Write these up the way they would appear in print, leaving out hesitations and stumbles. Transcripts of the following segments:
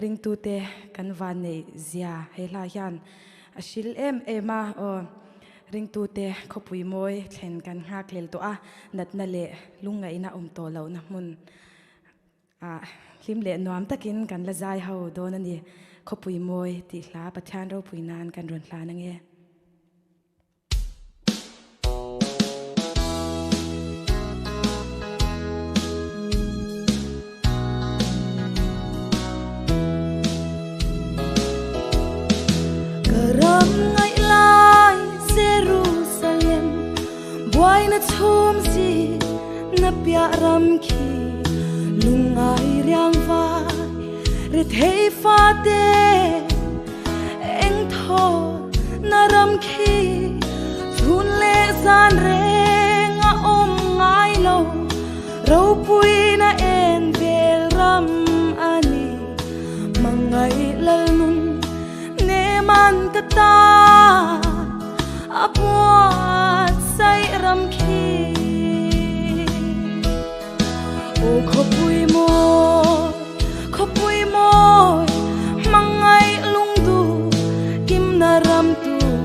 Ringtute kan vanneih zia he hla hian a hril em em a, aw ringtute khawpui mawi thlen kan nghakhlel tawh a, natna leh lungngaihna awm tawh lohna hmun ah hlim leh nuam takin kan la zai ho dawn a ni. Khawpui mawi tih hla Pathian ropui nan kan rawn hlan ange. Ka ram ngaih lai Jerusalem buaina chhum si na piah ram khi lungngai riang vai rethei fate Eng thaw na ram khi chhun leh zan reng a awm ngai lo, ropui na en vel ram a ni. Hmangaih Lalnun nem an ka ta a buatsaih ram khi. Aw khawpui mawi, khawpui mawi, hmangaih lungdu kimna ram tur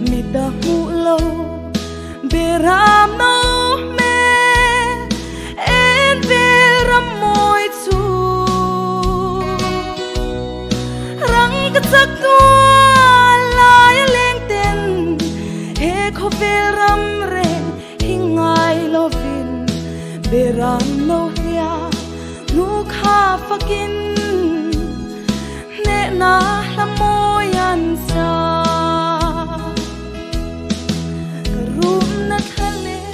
mi ta hmuh lo, beram no hmel en vel ram mawi chu. Rang ka chak tual lai a leng ten he khawvel ram reng Hi ngai lovin beram no hlia nu kha fakin hnehna hla mawi an sa. Ka rumna thla leh.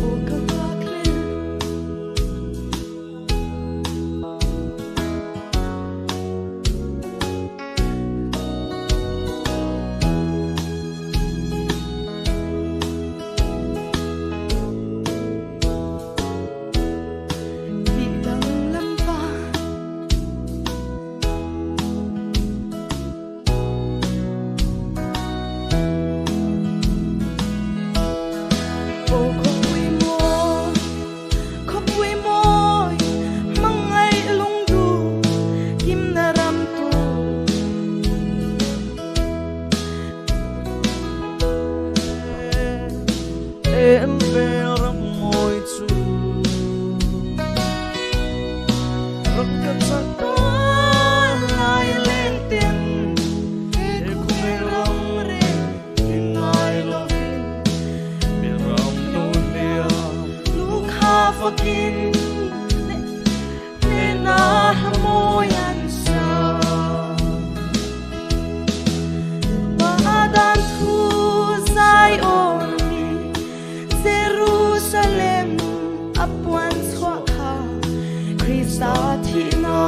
Aw ka nghakhlel. Khawpui mawi hmangaih lungdu kimna ram tur. Em vel ram mawi chu ram ka chak Tual lai leng ten he khawvel ram reng hi ngai lovin mi ram nu hlia nu kha fakin hnena hla mawi an sa. Padan thu Zion mi Jerusalem a puan chhuah kha Krista thihna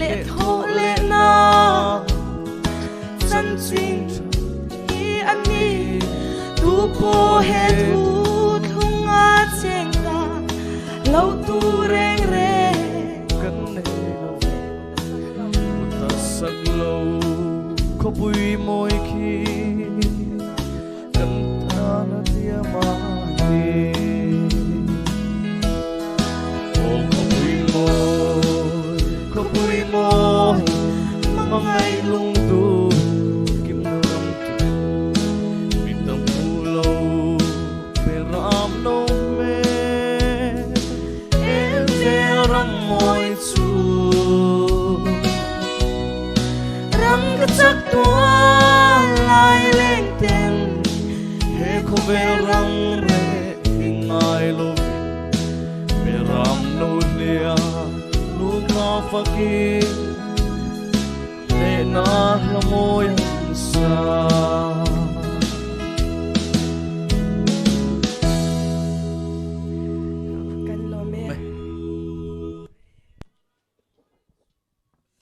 leh thawh lehna chanchin hi a ni. Tu pawh he thu thlung a cheng ta lo tu reng reng. Kan nei lo ve ta sak lo khawpui mawi khi kan tan a tiam a ni. Aw khawpui mawi, khawpui mawi, hmangaih lungdu kimna ram tu mi ta hmu lo pe ram no hmel en vel ram mawi chu. Ram ka chak tual lai leng ten he khawvel ram reh hi ngai lovin mi ram no hlia nu kha fakin hnehna hla mawi an sa.